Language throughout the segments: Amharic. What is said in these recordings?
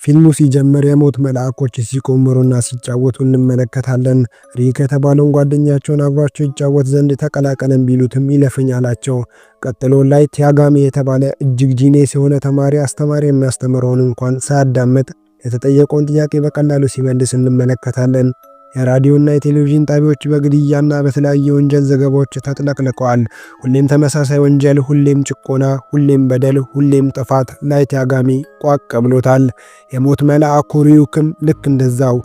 ፊልሙ ሲጀምር የሞት መልአኮች ሲቆምሩና ሲጫወቱ እንመለከታለን። ሪክ የተባለውን ጓደኛቸውን አብሯቸው ይጫወት ዘንድ ተቀላቀለን ቢሉትም ይለፈኝ አላቸው። ቀጥሎ ላይት ያጋሚ የተባለ እጅግ genius የሆነ ተማሪ አስተማሪ የሚያስተምረውን እንኳን ሳያዳምጥ የተጠየቀውን ጥያቄ በቀላሉ ሲመልስ እንመለከታለን። የራዲዮና የቴሌቪዥን ጣቢያዎች በግድያና በተለያዩ የወንጀል ዘገባዎች ተጥለቅልቀዋል። ሁሌም ተመሳሳይ ወንጀል፣ ሁሌም ጭቆና፣ ሁሌም በደል፣ ሁሌም ጥፋት ላይት ያጋሚ ቋቅ ብሎታል። የሞት መልአኩ ሪዩክም ልክ እንደዛው።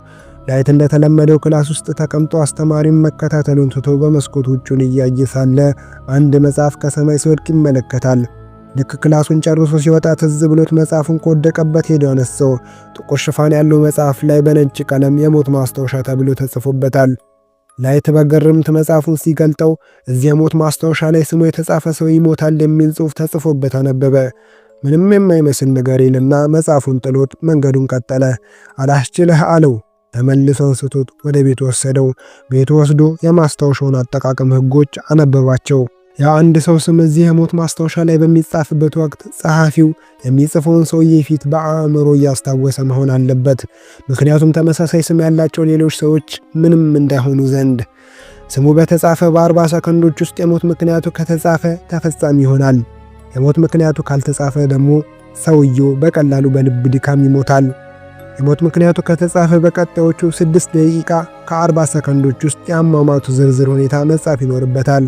ላይት እንደተለመደው class ውስጥ ተቀምጦ አስተማሪውን መከታተሉን ትቶ በመስኮት ውጩን እያየ ሳለ አንድ መጽሐፍ ከሰማይ ሲወድቅ ይመለከታል። ልክ class ኡን ጨርሶ ሲወጣ ትዝ ብሎት መጽሐፉን ከወደቀበት ሄዶ አነሳው። ጥቁር ሽፋን ያለው መጽሐፍ ላይ በነጭ ቀለም የሞት ማስታወሻ ተብሎ ተጽፎበታል። ላይት በግርምት መጽሐፉን ሲገልጠው እዚህ የሞት ማስታወሻ ላይ ስሙ የተጻፈ ሰው ይሞታል የሚል ጽሑፍ ተጽፎበት አነበበ። ምንም የማይመስል ነገር ይልና መጽሐፉን ጥሎት መንገዱን ቀጠለ። አላስችልህ አለው። ተመልሶ አንስቶት ወደ ቤቱ ወሰደው። ቤቱ ወስዶ የማስታወሻውን አጠቃቀም ሕጎች አነበባቸው። የአንድ ሰው ስም እዚህ የሞት ማስታወሻ ላይ በሚጻፍበት ወቅት ጸሐፊው የሚጽፈውን ሰውዬ ፊት በአእምሮ እያስታወሰ መሆን አለበት። ምክንያቱም ተመሳሳይ ስም ያላቸው ሌሎች ሰዎች ምንም እንዳይሆኑ ዘንድ። ስሙ በተጻፈ በ40 ሰከንዶች ውስጥ የሞት ምክንያቱ ከተጻፈ ተፈጻሚ ይሆናል። የሞት ምክንያቱ ካልተጻፈ ደግሞ ሰውየው በቀላሉ በልብ ድካም ይሞታል። የሞት ምክንያቱ ከተጻፈ በቀጣዮቹ 6 ደቂቃ ከ40 ሰከንዶች ውስጥ የአሟሟቱ ዝርዝር ሁኔታ መጻፍ ይኖርበታል።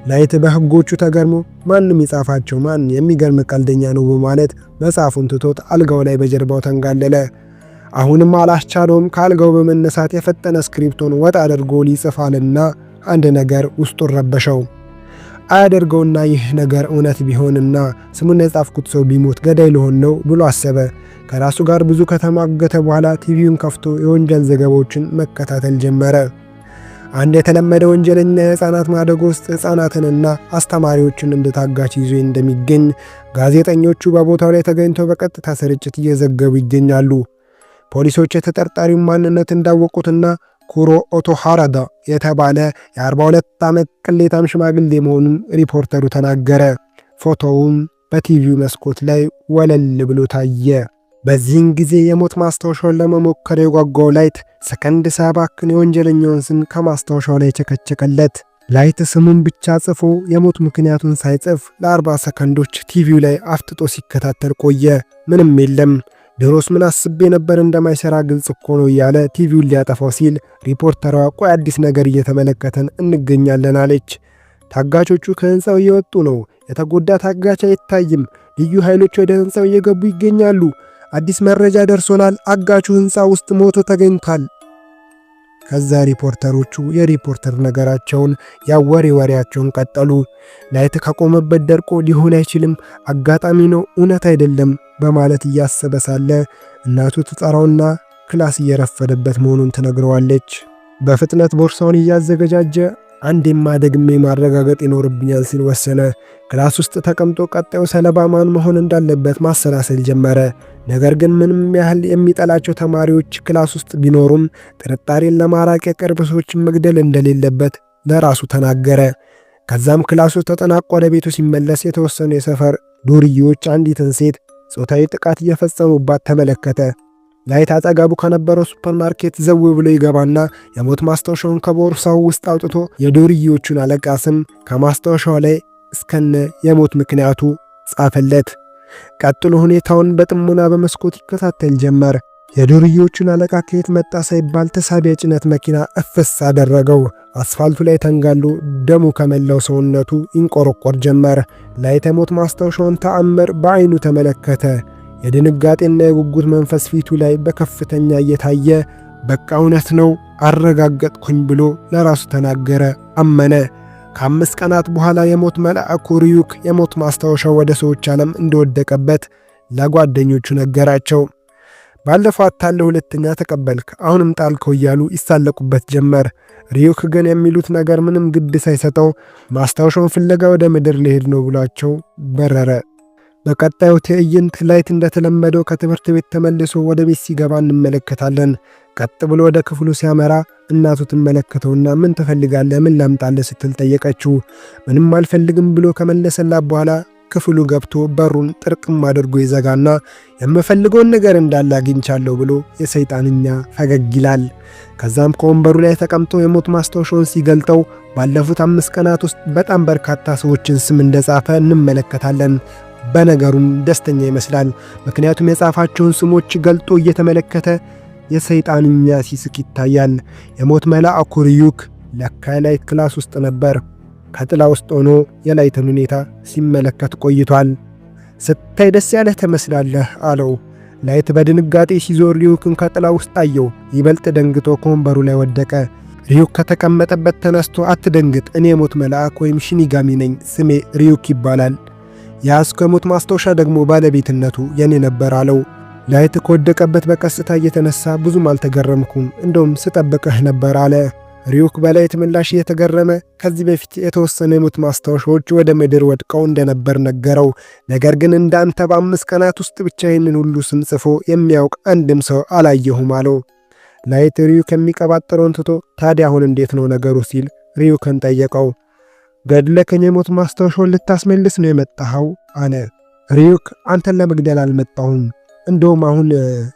ላይት በሕጎቹ ተገርሞ ማንም ይጻፋቸው ማን የሚገርም ቀልደኛ ነው በማለት መጽሐፉን ትቶት አልጋው ላይ በጀርባው ተንጋለለ። አሁንም አላስቻለውም። ከአልጋው በመነሳት የፈጠነ ስክሪፕቶን ወጥ አድርጎ ሊጽፋልና አንድ ነገር ውስጡን ረበሸው። አያደርገውና ይህ ነገር እውነት ቢሆንና ስሙን የጻፍኩት ሰው ቢሞት ገዳይ ልሆን ነው ብሎ አሰበ። ከራሱ ጋር ብዙ ከተማገተ በኋላ ቲቪውን ከፍቶ የወንጀል ዘገባዎችን መከታተል ጀመረ። አንድ የተለመደ ወንጀለኛ የሕፃናት ማደጎ ውስጥ ሕፃናትንና አስተማሪዎችን እንደ ታጋች ይዞ እንደሚገኝ ጋዜጠኞቹ በቦታው ላይ ተገኝተው በቀጥታ ስርጭት እየዘገቡ ይገኛሉ። ፖሊሶች የተጠርጣሪውን ማንነት እንዳወቁትና ኩሮ ኦቶ ሃራዳ የተባለ የ42 ዓመት ቅሌታም ሽማግሌ መሆኑን ሪፖርተሩ ተናገረ። ፎቶውም በቲቪው መስኮት ላይ ወለል ብሎ ታየ። በዚህን ጊዜ የሞት ማስታወሻውን ለመሞከር የጓጓው ላይት ሰከንድ ሳያባክን የወንጀለኛውን ስም ከማስታወሻው ላይ ቸከቸከለት። ላይት ስሙን ብቻ ጽፎ የሞት ምክንያቱን ሳይጽፍ ለ40 ሰከንዶች ቲቪው ላይ አፍጥጦ ሲከታተል ቆየ። ምንም የለም። ድሮስ ምን አስቤ ነበር፣ እንደማይሰራ ግልጽ እኮ ነው እያለ ቲቪውን ሊያጠፋው ሲል ሪፖርተሯ ቆይ አዲስ ነገር እየተመለከተን እንገኛለን አለች። ታጋቾቹ ከህንፃው እየወጡ ነው። የተጎዳ ታጋች አይታይም። ልዩ ኃይሎች ወደ ህንፃው እየገቡ ይገኛሉ። አዲስ መረጃ ደርሶናል። አጋቹ ህንፃ ውስጥ ሞቶ ተገኝቷል። ከዛ ሪፖርተሮቹ የሪፖርተር ነገራቸውን ያወሬ ወሬያቸውን ቀጠሉ። ላይት ከቆመበት ደርቆ ሊሆን አይችልም፣ አጋጣሚ ነው፣ እውነት አይደለም በማለት እያሰበ ሳለ እናቱ ትጠራውና class እየረፈደበት መሆኑን ትነግረዋለች። በፍጥነት ቦርሳውን እያዘገጃጀ አንዴማ ደግሜ ማረጋገጥ ይኖርብኛል ሲል ወሰነ። Class ውስጥ ተቀምጦ ቀጣዩ ሰለባ ማን መሆን እንዳለበት ማሰላሰል ጀመረ። ነገር ግን ምንም ያህል የሚጠላቸው ተማሪዎች class ውስጥ ቢኖሩም ጥርጣሬን ለማራቅ የቅርብ ሰዎችን መግደል እንደሌለበት ለራሱ ተናገረ። ከዛም class ኡ ተጠናቆ ወደ ቤቱ ሲመለስ የተወሰኑ የሰፈር ዱርዬዎች አንዲትን ሴት ጾታዊ ጥቃት እየፈጸሙባት ተመለከተ። ላይት አጠገቡ ከነበረው ሱፐርማርኬት ዘው ብሎ ይገባና የሞት ማስታወሻውን ከቦርሳው ውስጥ አውጥቶ የዱርዬዎቹን አለቃ ስም ከማስታወሻው ላይ እስከነ የሞት ምክንያቱ ጻፈለት። ቀጥሎ ሁኔታውን በጥሞና በመስኮት ይከታተል ጀመር። የዱርዬዎቹን አለቃ ከየት መጣ ሳይባል ተሳቢ የጭነት መኪና እፍስ አደረገው። አስፋልቱ ላይ ተንጋሎ ደሙ ከመላው ሰውነቱ ይንቆረቆር ጀመር። ላይት የሞት ማስታወሻውን ተአምር በአይኑ ተመለከተ። የድንጋጤና የጉጉት መንፈስ ፊቱ ላይ በከፍተኛ እየታየ በቃ እውነት ነው አረጋገጥኩኝ ብሎ ለራሱ ተናገረ፣ አመነ። ከ5 ቀናት በኋላ የሞት መልአኩ ሪዩክ የሞት ማስታወሻው ወደ ሰዎች ዓለም እንደወደቀበት ለጓደኞቹ ነገራቸው። ባለፈው አታለህ ሁለተኛ ተቀበልክ፣ አሁንም ጣልከው እያሉ ይሳለቁበት ጀመር። ሪዩክ ግን የሚሉት ነገር ምንም ግድ ሳይሰጠው ማስታወሻውን ፍለጋ ወደ ምድር ሊሄድ ነው ብሏቸው በረረ። በቀጣዩ ትዕይንት ላይት እንደተለመደው ከትምህርት ቤት ተመልሶ ወደ ቤት ሲገባ እንመለከታለን። ቀጥ ብሎ ወደ ክፍሉ ሲያመራ እናቱ ትመለከተውና ምን ትፈልጋለህ? ምን ላምጣልህ? ስትል ጠየቀችው። ምንም አልፈልግም ብሎ ከመለሰላት በኋላ ክፍሉ ገብቶ በሩን ጥርቅም አድርጎ ይዘጋና የምፈልገውን ነገር እንዳለ አግኝቻለሁ ብሎ የሰይጣንኛ ፈገግ ይላል። ከዛም ከወንበሩ ላይ ተቀምጦ የሞት ማስታወሻውን ሲገልጠው ባለፉት 5 ቀናት ውስጥ በጣም በርካታ ሰዎችን ስም እንደጻፈ እንመለከታለን። በነገሩም ደስተኛ ይመስላል። ምክንያቱም የጻፋቸውን ስሞች ገልጦ እየተመለከተ የሰይጣንኛ ሲስቅ ይታያል። የሞት መልአኩ ሪዩክ ለካ ላይት class ውስጥ ነበር። ከጥላ ውስጥ ሆኖ የላይትን ሁኔታ ሲመለከት ቆይቷል። "ስታይ ደስ ያለህ ትመስላለህ" አለው። ላይት በድንጋጤ ሲዞር ሪዩክን ከጥላ ውስጥ አየው። ይበልጥ ደንግጦ ከወንበሩ ላይ ወደቀ። ሪዩክ ከተቀመጠበት ተነስቶ "አትደንግጥ፣ እኔ የሞት መልአክ ወይም ሽኒጋሚ ነኝ። ስሜ ሪዩክ ይባላል። የያዝከው የሞት ማስታወሻ ደግሞ ባለቤትነቱ የኔ ነበር" አለው። ላይት ከወደቀበት በቀስታ እየተነሳ "ብዙም አልተገረምኩም፣ እንደውም ስጠብቅህ ነበር" አለ። ሪዩክ በላይት ምላሽ እየተገረመ ከዚህ በፊት የተወሰነ የሞት ማስታወሻዎች ወደ ምድር ወድቀው እንደነበር ነገረው። ነገር ግን እንዳንተ በ5 ቀናት ውስጥ ብቻ ይህንን ሁሉ ስም ጽፎ የሚያውቅ አንድም ሰው አላየሁም አለው። ላይት ሪዩክ የሚቀባጥረውን ትቶ "ታዲያ አሁን እንዴት ነው ነገሩ?" ሲል ሪዩክን ጠየቀው። "ገድለህ የሞት ማስታወሻውን ልታስመልስ ነው የመጣኸው?" አለ። ሪዩክ "አንተን ለመግደል አልመጣሁም፣ እንደውም አሁን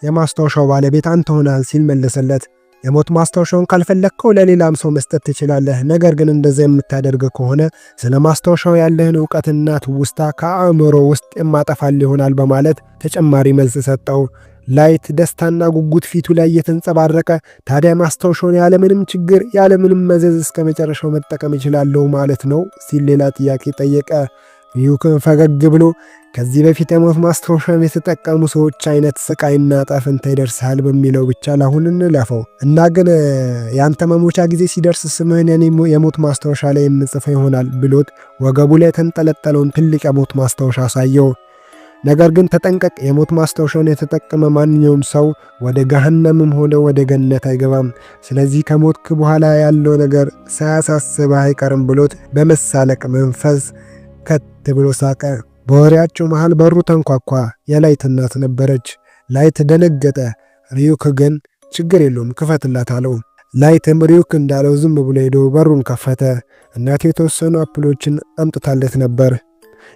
የማስታወሻው ባለቤት አንተ ሆነሃል" ሲል መለሰለት። "የሞት ማስታወሻውን ካልፈለግከው ለሌላም ሰው መስጠት ትችላለህ። ነገር ግን እንደዛ የምታደርግ ከሆነ ስለ ማስታወሻው ያለህን እውቀትና ትውስታ ከአእምሮህ ውስጥ የማጠፋልህ ይሆናል" በማለት ተጨማሪ መልስ ሰጠው። ላይት ደስታና ጉጉት ፊቱ ላይ እየተንጸባረቀ "ታዲያ ማስታወሻውን ያለምንም ችግር፣ ያለምንም መዘዝ እስከ መጨረሻው መጠቀም እችላለሁ ማለት ነው?" ሲል ሌላ ጥያቄ ጠየቀ። ሪዩክም ፈገግ ብሎ "ከዚህ በፊት የሞት ማስታወሻን የተጠቀሙ ሰዎች አይነት ስቃይና ዕጣ ፈንታ ይደርስሃል በሚለው ብቻ ለአሁን እንለፈው እና ግን ያንተ መሞቻ ጊዜ ሲደርስ ስምህን የኔ የሞት ማስታወሻ ላይ የምጽፈው ይሆናል" ብሎት ወገቡ ላይ የተንጠለጠለውን ትልቅ የሞት ማስታወሻ አሳየው። "ነገር ግን ተጠንቀቅ፣ የሞት ማስታወሻውን የተጠቀመ ማንኛውም ሰው ወደ ገሃነምም ሆነ ወደ ገነት አይገባም። ስለዚህ ከሞትክ በኋላ ያለው ነገር ሳያሳስብህ አይቀርም" ብሎት በመሳለቅ መንፈስ ከት ብሎ ሳቀ። በወሬያቸው መሃል በሩ ተንኳኳ። የላይት እናት ነበረች። ላይት ደነገጠ። ሪዩክ ግን "ችግር የለውም፣ ክፈትላት" አለው። ላይትም ሪዩክ እንዳለው ዝም ብሎ ሄዶ በሩን ከፈተ። እናቱ የተወሰኑ apple ኦችን አምጥታለት ነበር።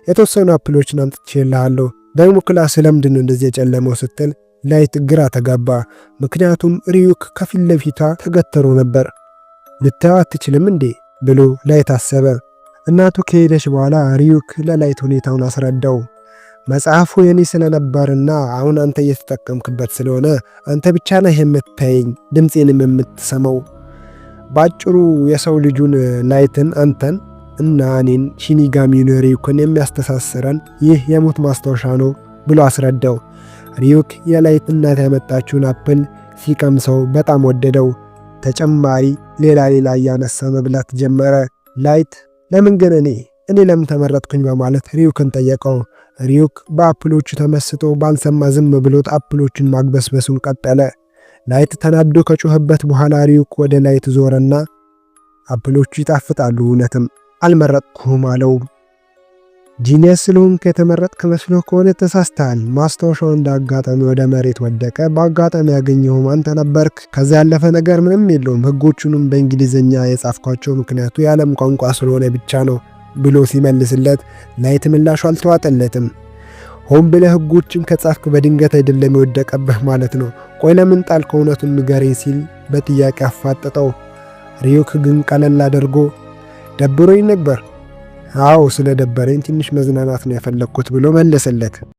"የተወሰኑ apple ኦችን አምጥቼልሃለሁ፣ ደግሞ class ለምንድን ነው እንደዚህ የጨለመው?" ስትል ላይት ግራ ተጋባ። ምክንያቱም ሪዩክ ከፊት ለፊቷ ተገትሮ ነበር። "ልታየው አትችልም እንዴ?" ብሎ ላይት አሰበ። እናቱ ከሄደች በኋላ ሪዩክ ለላይት ሁኔታውን አስረዳው። "መጽሐፉ የኔ ስለነበርና አሁን አንተ እየተጠቀምክበት ስለሆነ አንተ ብቻ ነህ የምታየኝ፣ ድምፄንም የምትሰማው። በአጭሩ የሰው ልጁን ላይትን፣ አንተን እና እኔን ሺኒጋሚውን ሪዩክን የሚያስተሳስረን ይህ የሞት ማስታወሻ ነው" ብሎ አስረዳው። ሪዩክ የላይት እናት ያመጣችውን apple ሲቀምሰው በጣም ወደደው። ተጨማሪ ሌላ ሌላ እያነሳ መብላት ጀመረ። ላይት "ለምን ግን እኔ ለምን ተመረጥኩኝ?" በማለት ሪዩክን ጠየቀው። ሪዩክ በ apple ኦቹ ተመስጦ ባልሰማ ዝም ብሎት apple ኦቹን ማግበስበሱን ቀጠለ። ላይት ተናዶ ከጮኸበት በኋላ ሪዩክ ወደ ላይት ዞረና "apple ኦቹ ይጣፍጣሉ፣ እውነትም አልመረጥኩህም" አለው። "Genius ስለሆንክ የተመረጥክ መስሎህ ከሆነ ተሳስተሃል። ማስታወሻው እንደ አጋጣሚ ወደ መሬት ወደቀ። በአጋጣሚ ያገኘሁም አንተ ነበርክ። ከዛ ያለፈ ነገር ምንም የለውም። ህጎቹንም በእንግሊዝኛ የጻፍኳቸው ምክንያቱ የዓለም ቋንቋ ስለሆነ ብቻ ነው" ብሎ ሲመልስለት ላይት ምላሹ አልተዋጠለትም። "ሆን ብለህ ህጎችን ከጻፍክ በድንገት አይደለም የወደቀብህ ማለት ነው። ቆይ ለምን ጣልከው? እውነቱን ንገረኝ" ሲል በጥያቄ አፋጠጠው። ሪዩክ ግን ቀለል አድርጎ "ደብሮኝ ነበር። አዎ፣ ስለ ደበረኝ ትንሽ መዝናናት ነው የፈለግኩት" ብሎ መለሰለት።